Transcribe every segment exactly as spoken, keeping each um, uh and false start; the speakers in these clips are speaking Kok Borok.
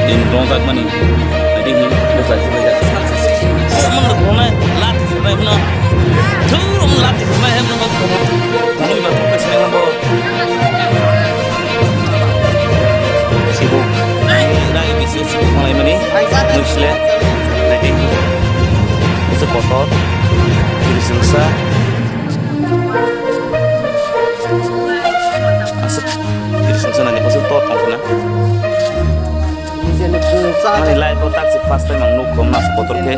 Chini rongjakmani, naidi hi, bwsai se bai jak. Omo no kono lati sernai hwno. Thur omo lati sernai hwno. Kono ba thok sernai hwno. Sibu. Rai bisi sibu malai mani. Nusle. Naidi hi. Bisi kotor. Bisi sengsa. Aswk, bisi sengsa nani aswk tor tong khna. Ani life o taksi first time ang nuk khom na supporter khe.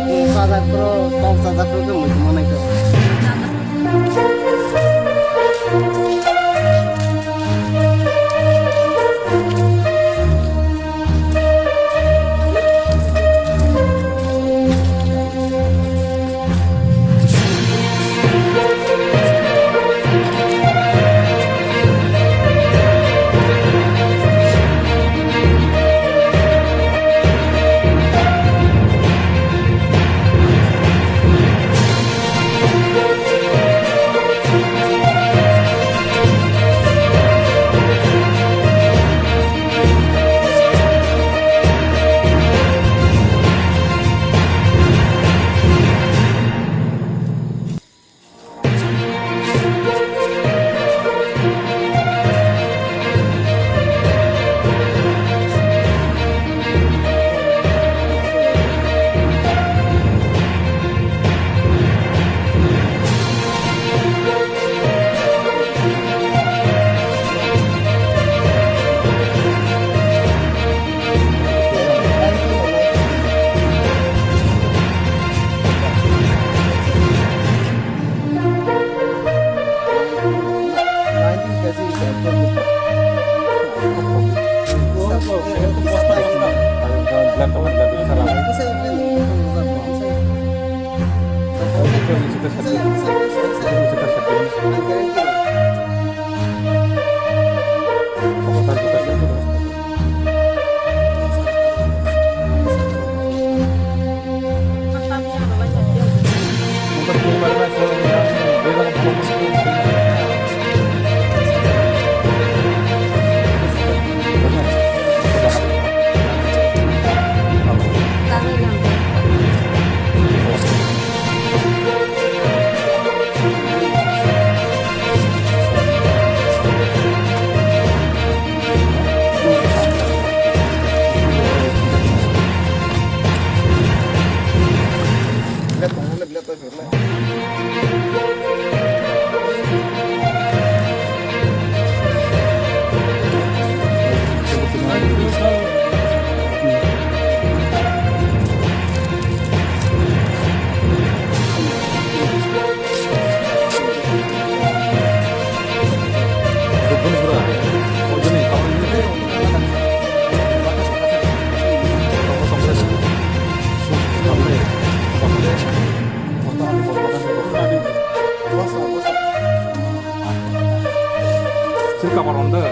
Sir kabar on the.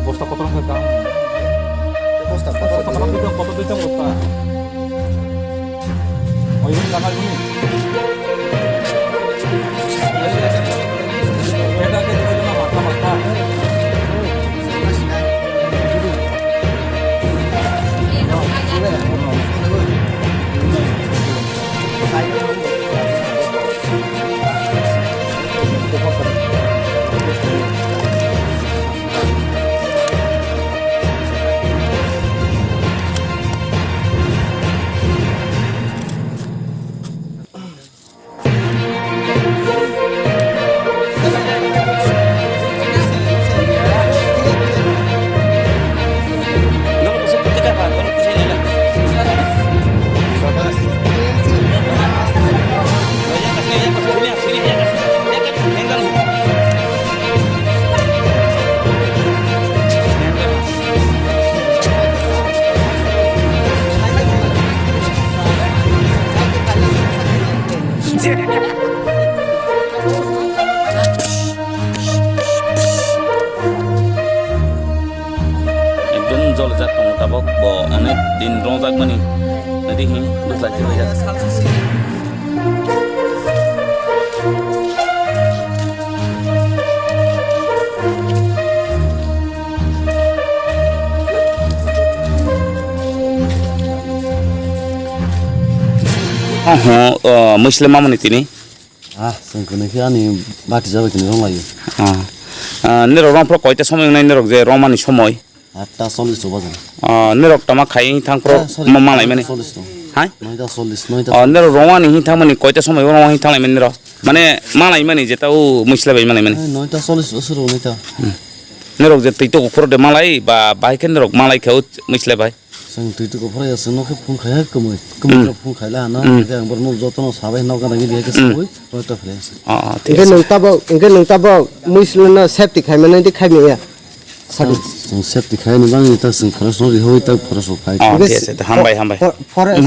Bosta kotor wngkha tang. Bosta kotor. Bosta kotor, kotor tang bosta. Oiwin kanal ini. Ekdom jolijak tongo Tabok bo onek din rongjakmani. Nadi hi bwsla khe bai jak. Oho, o, mwisle mamani tini? Ah, chwng kwnwi khe ani bati jabai kwnwi rong laio. Ah. Ah, nirok rong phro koita somoi wngnai nirok je rongmani somoi? Atta chollish o bajar. Ah, nirok tama khai thang phro Ah, sorry, ma-, malaimani. Noita chollish o. Hai? Noita chollish, noita Ah, chollish. Nirok rongmani hin thangmani koita somoi rong hin thanglaimani nirok? Mane malaimani jeta o mwisle bai malaimani. Eh, noita chollish o suru noita. Hmm. Nirok je twi to phro de malai ba bai khe nirok malai khe o mwisle bai. Chwng twi tuku phrai ya, chwngno khe phung khai ha kwmwi. Kwmwi Hmm. rok phung khai la hana, Hmm. hwnkhe ang borokno jotono sabai hwnna gana gini hai khe Hmm. sawi, roi ta philai se. Ah, ah, thik Hwnkhe ase. Nwng tabok, hwnkhe nwng tabok mwislono safety khai mano, hwnkhe khai manya. Sadi. Chwng safety khai ni bagwi ta chwng forest no rihoi ta forest rok khai. Ah, Hwnkhe thik ase, hambai, hambai. for-, forest Hmm.